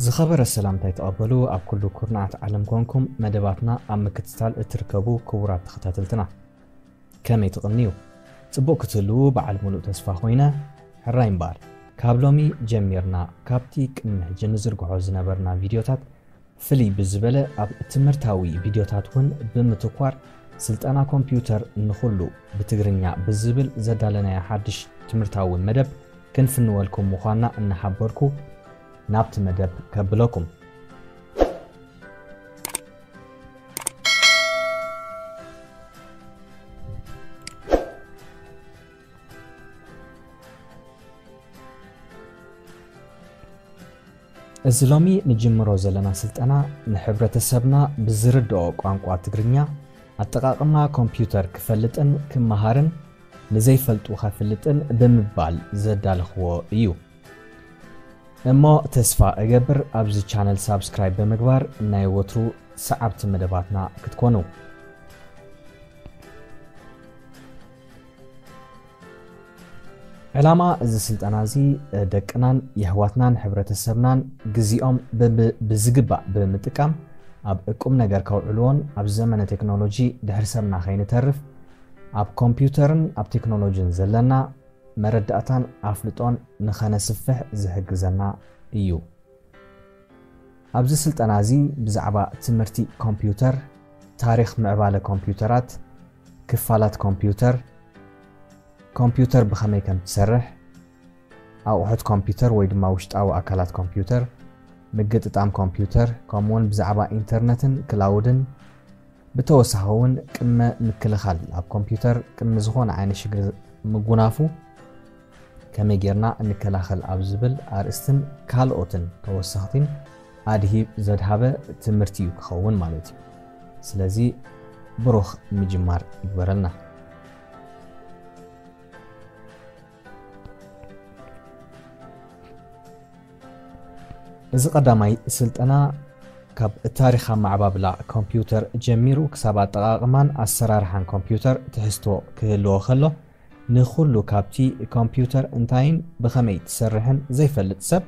ዝኸበረ ሰላምታይ ተቐበሉ፣ ኣብ ኩሉ ኩርናዓት ዓለም ኮንኩም መደባትና ኣብ ምክትታል እትርከቡ ክቡራት ተኸታተልትና። ከመይ ትቕንዩ? ጽቡቕ ክትህልዉ በዓል ሙሉእ ተስፋ ኮይነ። ሕራይ እምበኣር፣ ካብ ሎሚ ጀሚርና ካብቲ ቅድሚ ሕጂ ንዝርግሖ ዝነበርና ቪድዮታት ፍልይ ብዝበለ ኣብ ትምህርታዊ ቪድዮታት እውን ብምትኳር ስልጠና ኮምፒውተር ንኹሉ ብትግርኛ ብዝብል ዘዳለናዮ ሓድሽ ትምህርታዊ መደብ ክንፍንወልኩም ምዃንና እናሓበርኩ ናብቲ መደብ ከብለኩም። እዚ ሎሚ ንጅምሮ ዘለና ስልጠና ንሕብረተሰብና ብዝርድኦ ቋንቋ ትግርኛ ኣጠቓቕማ ኮምፒውተር ክፈልጥን ክመሃርን ንዘይፈልጡ ከፍልጥን ብምባል ዘዳለኽዎ እዩ። እሞ ተስፋ እገብር ኣብዚ ቻነል ሳብስክራይብ ብምግባር ናይ ወትሩ ሰዓብቲ መደባትና ክትኮኑ። ዕላማ እዚ ስልጠና እዚ ደቅናን የሕዋትናን ሕብረተሰብናን ግዜኦም ብብ-፣ ብዝግባእ ብምጥቃም ኣብ ቁም ነገር ከውዕልዎን ኣብ ዘመነ ቴክኖሎጂ ድሕሪ ሰብና ከይንተርፍ ኣብ ኮምፒውተርን ኣብ ቴክኖሎጂን ዘለና መረዳእታን ኣፍልጦን ንኸነስፍሕ ዝሕግዘና እዩ። ኣብዚ ስልጠና እዚ ብዛዕባ ትምህርቲ ኮምፒውተር፣ ታሪኽ ምዕባለ ኮምፒውተራት፣ ክፋላት ኮምፒውተር፣ ኮምፒውተር ብኸመይ ከም ትሰርሕ፣ ኣቑሑት ኮምፒውተር ወይ ድማ ውሽጣዊ ኣካላት ኮምፒውተር፣ ምግጥጣም ኮምፒውተር፣ ከምኡውን ብዛዕባ ኢንተርነትን ክላውድን፣ ብተወሳኺ እውን ቅድመ ምክልኻል ኣብ ኮምፒውተር ቅድሚ ዝኾነ ዓይነት ሽግር ምጉናፉ ከመይ ጌርና እንከላኸል ኣብ ዝብል ኣርእስትን ካልኦትን ተወሰኽቲን ኣድሂብ ዘድሃበ ትምህርቲ እዩ ክኸውን ማለት እዩ። ስለዚ ብሩኽ ምጅማር ይግበረልና። እዚ ቀዳማይ ስልጠና ካብ ታሪኽ ኣመዓባብላ ኮምፒውተር ጀሚሩ ክሳብ ኣጠቓቕማን ኣሰራርሓን ኮምፒውተር ትሕዝቶ ክህልዎ ከሎ፣ ንኹሉ ካብቲ ኮምፒውተር እንታይን ብኸመይ ትሰርሕን ዘይፈልጥ ሰብ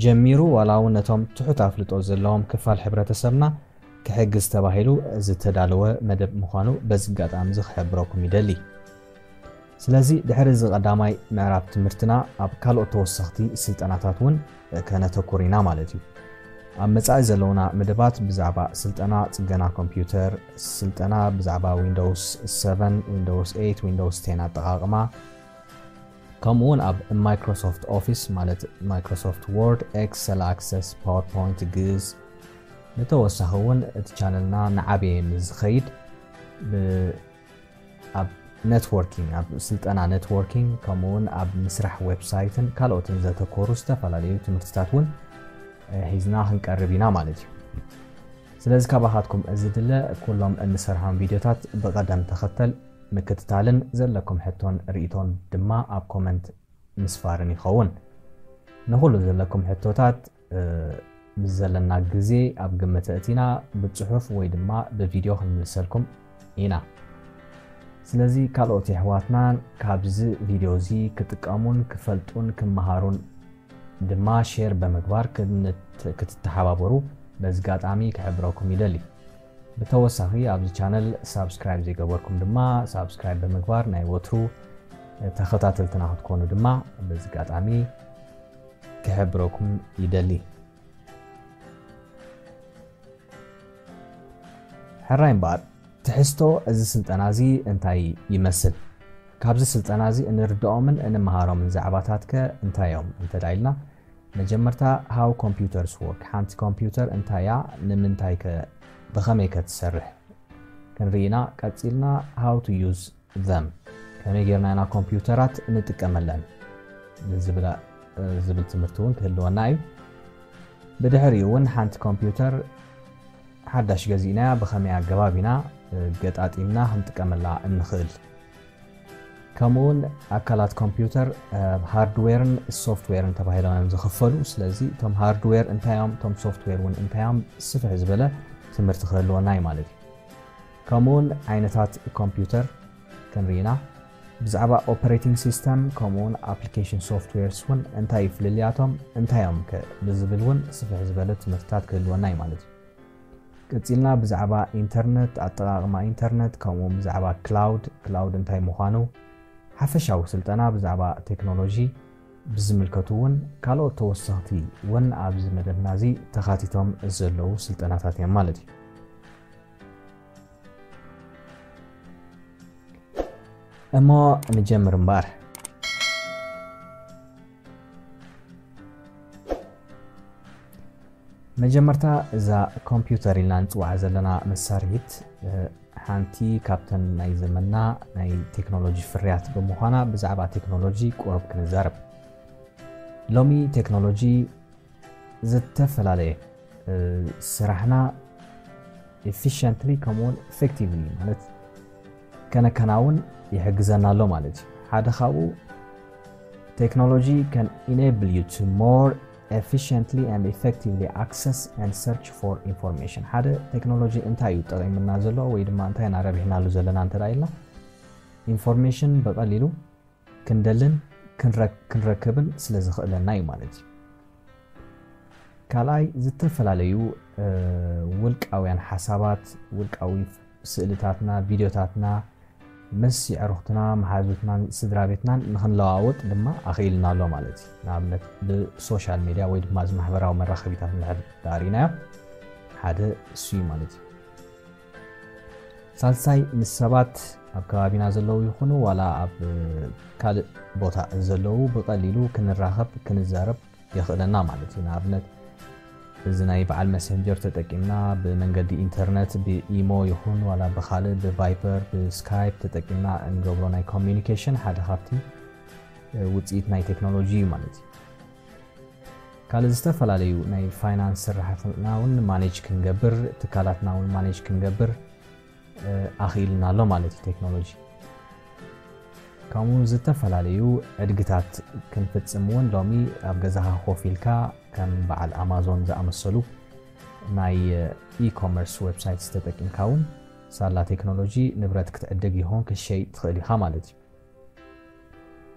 ጀሚሩ፣ ዋላ እውን ነቶም ትሑት ኣፍልጦ ዘለዎም ክፋል ሕብረተሰብና ክሕግዝ ተባሂሉ ዝተዳለወ መደብ ምዃኑ በዚ ኣጋጣሚ እዚ ክሕብረኩም ይደሊ። ስለዚ ድሕሪ እዚ ቀዳማይ ምዕራፍ ትምህርትና ኣብ ካልኦት ተወሰኽቲ ስልጠናታት እውን ከነተኩር ኢና ማለት እዩ። ኣብ መጻኢ ዘለውና መደባት ብዛዕባ ስልጠና ጽገና ኮምፒውተር፣ ስልጠና ብዛዕባ ዊንዶውስ ሰቨን፣ ዊንዶውስ ኤይት፣ ዊንዶውስ ቴን ኣጠቓቕማ፣ ከምኡ እውን ኣብ ማይክሮሶፍት ኦፊስ ማለት ማይክሮሶፍት ወርድ፣ ኤክሰል፣ ኣክሰስ፣ ፓወርፖይንት፣ ግእዝ፣ ብተወሳኺ እውን እቲ ቻነልና ንዓበየ ምስ ዝኸይድ ብ-፣ ኣብ ኔትወርኪንግ፣ ኣብ ስልጠና ኔትወርኪንግ፣ ከምኡ እውን ኣብ ምስራሕ ዌብሳይትን ካልኦትን ዘተኮሩ ዝተፈላለዩ ትምህርትታት እውን፣ እ፣ ሒዝና ክንቀርብ ኢና ማለት እዩ። ስለዚ ካባኻትኩም እዚ ድለ ኩሎም እንሰርሖም ቪድዮታት ብቐደም ተኸተል ምክትታልን ዘለኩም ሕቶን ርእይቶን ድማ ኣብ ኮመንት ምስፋርን ይኸውን። ንኹሉ ዘለኩም ሕቶታት፣ እ፣ ምስ ዘለና ግዜ ኣብ ግምት ኣእቲና ብጽሑፍ ወይ ድማ ብቪድዮ ክንምልሰልኩም ኢና። ስለዚ ካልኦት የሕዋትናን ካብዚ ቪድዮ እዚ ክጥቀሙን ክፈልጡን ክመሃሩን ድማ ሼር ብምግባር ክንት-፣ ክትተሓባበሩ በዚ ኣጋጣሚ ክሕብረኩም ይደሊ። ብተወሳኺ ኣብዚ ቻነል ሳብስክራይብ ዘይገበርኩም ድማ ሳብስክራይብ ብምግባር ናይ ወትሩ ተኸታተልትና ክትኮኑ ድማ በዚ ኣጋጣሚ ክሕብረኩም ይደሊ። ሕራይ እምበኣር፣ ትሕዝቶ እዚ ስልጠና እዚ እንታይ ይመስል? ካብዚ ስልጠና እዚ እንርድኦምን እንመሃሮምን ዛዕባታት ከ እንታይ እዮም እንተ ደኣ ኢልና፣ መጀመርታ how computers work፣ ሓንቲ ኮምፒውተር እንታይ እያ፣ ንምንታይ ከ፣ ብኸመይ ከ ትሰርሕ ክንርኢ ኢና። ቀጺልና how to use them፣ ከመይ ጌርና ኢና ኮምፒውተራት እንጥቀመለን ዝብላ-፣ ዝብል ትምህርቲ እውን ክህልወና እዩ። ብድሕሪኡ እውን ሓንቲ ኮምፒውተር ሓዳሽ ገዚእናያ ብኸመይ ኣገባብ ኢና ገጣጢምና ክንጥቀመላ እንኽእል። ከምኡ እውን ኣካላት ኮምፒውተር፣ እ፣ ሃርድዌርን ሶፍትዌርን ተባሂሎም እዮም ዝኽፈሉ። ስለዚ እቶም ሃርድዌር እንታይ እዮም፣ እቶም ሶፍትዌር እውን እንታይ እዮም፣ ስፍሕ ዝበለ ትምህርቲ ክህልወና እዩ ማለት እዩ። ከምኡ እውን ዓይነታት ኮምፒውተር ክንርኢ ኢና። ብዛዕባ ኦፐሬቲንግ ሲስተም ከምኡውን ኣፕሊኬሽን ሶፍትዌርስ እውን እንታይ እዩ ፍልልያቶም፣ እንታይ እዮም ከ ብዝብል እውን ስፍሕ ዝበለ ትምህርትታት ክህልወና እዩ ማለት እዩ። ቀጺልና ብዛዕባ ኢንተርነት፣ ኣጠቓቕማ ኢንተርነት፣ ከምኡ ብዛዕባ ክላውድ፣ ክላውድ እንታይ ምዃኑ፣ ሓፈሻዊ ስልጠና ብዛዕባ ቴክኖሎጂ ብዝምልከቱ እውን ካልኦት ተወሰኽቲ እውን ኣብዚ መደብና እዚ ተኻቲቶም ዘለዉ ስልጠናታት እዮም ማለት እዩ። እሞ ንጀምር እምበር። መጀመርታ እዛ ኮምፒውተር ኢልና ንጽውዓ ዘለና መሳርሒት ሓንቲ ካብተን ናይ ዘመንና ናይ ቴክኖሎጂ ፍርያት ብምዃና ብዛዕባ ቴክኖሎጂ ቁሩብ ክንዛረብ። ሎሚ ቴክኖሎጂ ዝተፈላለየ ስራሕና ኤፊሽንትሊ ከምኡውን ኢፌክቲቭሊ ማለት ከነከናውን ይሕግዘና ኣሎ ማለት እዩ። ሓደ ካብኡ technology can enable you to more efficiently and effectively access and search for information። ሓደ ቴክኖሎጂ እንታይ እዩ ጠቒምና ዘሎ ወይ ድማ እንታይ ኢና ረቢሕናሉ ዘለና እንተ ኢልና ኢንፎርሜሽን ብቐሊሉ ክንደልን ክንረክብን ስለ ዝኽእለና እዩ ማለት እዩ። ካልኣይ ዝተፈላለዩ ውልቃውያን ሓሳባት፣ ውልቃዊ ስእልታትና፣ ቪድዮታትና ምስ የዕሩኽትና፣ መሓዙትናን ስድራ ቤትናን ንኽንለዋወጥ ድማ ኣኽኢልና ኣሎ ማለት እዩ። ንኣብነት ብሶሻል ሜድያ ወይ ድማ እዚ ማሕበራዊ መራኸቢታት እንድሕር ዳሪናዮ ሓደ እሱ እዩ ማለት እዩ። ሳልሳይ ምስ ሰባት ኣብ ከባቢና ዘለዉ ይኹኑ ዋላ ኣብ ካልእ ቦታ ዘለዉ ብቐሊሉ ክንራኸብ ክንዛረብ የኽእለና ማለት እዩ። ንኣብነት እዚ ናይ በዓል መሰንጀር ተጠቂምና ብመንገዲ ኢንተርነት ብኢሞ ይኹን ዋላ ብኻልእ ብቫይበር ብስካይፕ ተጠቂምና እንገብሮ ናይ ኮሚኒኬሽን ሓደ ካብቲ ውፅኢት ናይ ቴክኖሎጂ እዩ ማለት እዩ። ካልእ ዝተፈላለዩ ናይ ፋይናንስ ስራሕትና እውን ማኔጅ ክንገብር ትካላትና እውን ማኔጅ ክንገብር ኣኽኢልና ኣሎ ማለት እዩ ቴክኖሎጂ። ከምኡ ዝተፈላለዩ ዕድግታት ክንፍጽም እውን ሎሚ ኣብ ገዛኻ ኮፍ ኢልካ ከም በዓል ኣማዞን ዝኣመሰሉ ናይ ኢኮመርስ ዌብሳይትስ ተጠቂምካ እውን ሳላ ቴክኖሎጂ ንብረት ክትዕድግ ይኹን ክትሸይጥ ትኽእል ኢኻ ማለት እዩ።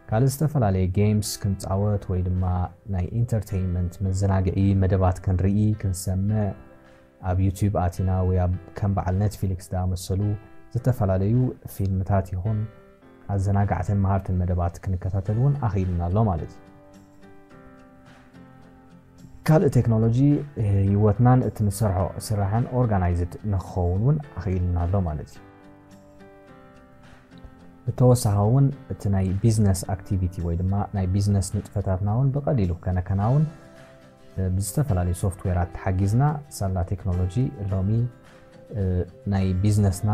ካልእ ዝተፈላለየ ጌምስ ክንጻወት ወይ ድማ ናይ ኢንተርቴይንመንት መዘናግዒ መደባት ክንርኢ ክንሰምዕ ኣብ ዩቲዩብ ኣቲና ወይ ኣብ ከም በዓል ኔትፍሊክስ ዝኣመሰሉ ዝተፈላለዩ ፊልምታት ይኹን ኣዘናጋዕትን መሃርትን መደባት ክንከታተል እውን ኣኽኢልና ኣሎ ማለት እዩ። ካልእ ቴክኖሎጂ ህይወትናን እቲ ንሰርሖ ስራሕን ኦርጋናይዝድ ንክኸውን እውን ኣኽኢልና ኣሎ ማለት እዩ። ብተወሳኺ እውን እቲ ናይ ቢዝነስ ኣክቲቪቲ ወይ ድማ ናይ ቢዝነስ ንጥፈታትና እውን ብቐሊሉ ከነከናውን ብዝተፈላለዩ ሶፍትዌራት ተሓጊዝና ሳላ ቴክኖሎጂ ሎሚ ናይ ቢዝነስና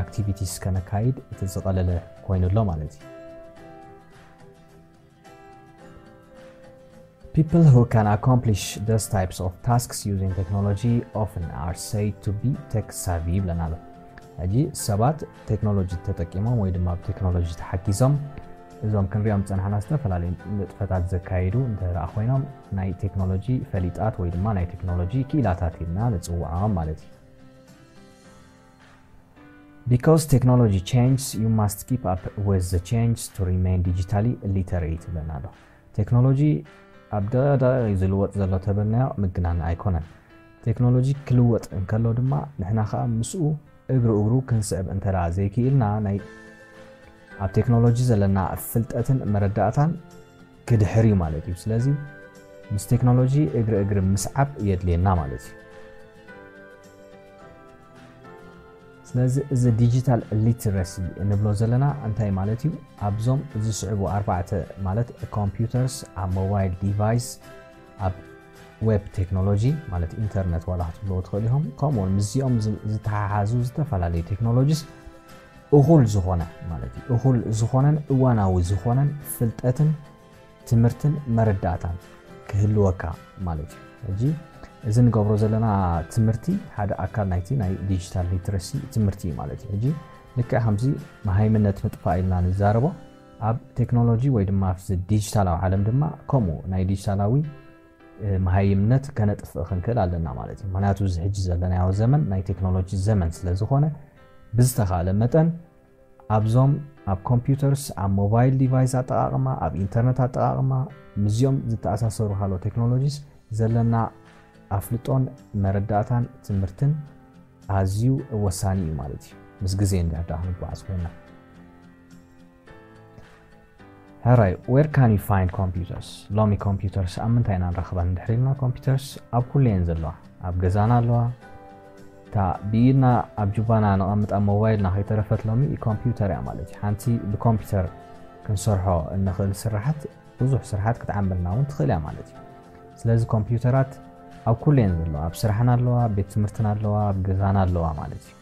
ኣክቲቪቲስ ከነካይድ እቲ ዝቐለለ ኮይኑ ኣሎ ማለት እዩ። People who can accomplish those types of tasks using technology often are said to be tech savvy ይብለና ኣሎ። ሕጂ ሰባት ቴክኖሎጂ ተጠቂሞም ወይ ድማ ብቴክኖሎጂ ተሓጊዞም እዞም ክንሪኦም ዝፀናሕና ዝተፈላለዩ ንጥፈታት ዘካይዱ እንተ ደኣ ኮይኖም ናይ ቴክኖሎጂ ፈሊጣት ወይ ድማ ናይ ቴክኖሎጂ ክኢላታት ኢልና ንፅውዖም ማለት እዩ። Because technology changes, you must keep up with the change to remain digitally literate ይብለና ኣሎ። ቴክኖሎጂ ኣብ ደቂቕ እዩ ዝልወጥ ዘሎ ተበልናዮ ምግናን ኣይኮነን። ቴክኖሎጂ ክልወጥ እንከሎ ድማ ንሕና ከዓ ምስኡ እግሪ እግሩ ክንስዕብ እንተ ዘይክኢልና ናይ ኣብ ቴክኖሎጂ ዘለና ፍልጠትን መረዳእታን ክድሕር እዩ ማለት እዩ። ስለዚ ምስ ቴክኖሎጂ እግሪ እግሪ ምስዓብ የድልየና ማለት እዩ። ስለዚ እዚ ዲጂታል ሊትረሲ እንብሎ ዘለና እንታይ ማለት እዩ? ኣብዞም ዝስዕቡ ኣርባዕተ ማለት ኮምፒውተርስ፣ ኣብ ሞባይል ዲቫይስ፣ ኣብ ዌብ ቴክኖሎጂ ማለት ኢንተርነት ዋላ ክትብልዎ ትኽእሉ ኢኹም። ከምኡውን ምስዚኦም ዝ- ዝተሓሓዙ ዝተፈላለዩ ቴክኖሎጂስ እኹል ዝኾነ ማለት እዩ። እኹል ዝኾነን እዋናዊ ዝኾነን ፍልጠትን ትምህርትን መረዳእታን ክህልወካ ማለት እዩ። ሕጂ እዚ ንገብሮ ዘለና ትምህርቲ ሓደ ኣካል ናይቲ ናይ ዲጂታል ሊትረሲ ትምህርቲ እዩ ማለት እዩ። ሕጂ ልክዕ ከምዚ መሃይምነት ምጥፋእ ኢልና ንዛረቦ ኣብ ቴክኖሎጂ ወይ ድማ ኣብዚ ዲጂታላዊ ዓለም ድማ ከምኡ ናይ ዲጂታላዊ መሃይምነት ከነጥፍእ ክንክእል ኣለና ማለት እዩ። ምክንያቱ እዚ ሕጂ ዘለናዮ ዘመን ናይ ቴክኖሎጂ ዘመን ስለ ዝኾነ ብዝተኻእለ መጠን ኣብዞም ኣብ computers፣ ኣብ mobile device ኣጠቓቕማ፣ ኣብ internet ኣጠቓቕማ፣ ምስዚኦም ዝተኣሳሰሩ ካልኦት technologies ዘለና ኣፍልጦን መረዳእታን ትምህርትን ኣዝዩ ወሳኒ እዩ ማለት እዩ። ምስ ግዜ እንድሕር ደኣ ክንጓዓዝ ኮይና። ሕራይ፣ where can you find computers? ሎሚ computers ኣብ ምንታይ ኢና ንረኽበን እንድሕር ኢልና፣ computers ኣብ ኩሉ እየን ዘለዋ። ኣብ ገዛና ኣለዋ። እታ ብኢድና ኣብ ጁባና ነቐምጣ ሞባይልና ከይተረፈት ሎሚ ኮምፒውተር እያ ማለት እዩ። ሓንቲ ብኮምፒውተር ክንሰርሖ እንኽእል ስራሓት፣ ብዙሕ ስራሓት ክትዓምልና እውን ትኽእል እያ ማለት እዩ። ስለዚ ኮምፒውተራት ኣብ ኩሉ እየን ዘለዋ። ኣብ ስራሕና ኣለዋ፣ ኣብ ቤት ትምህርትና ኣለዋ፣ ኣብ ገዛና ኣለዋ ማለት እዩ።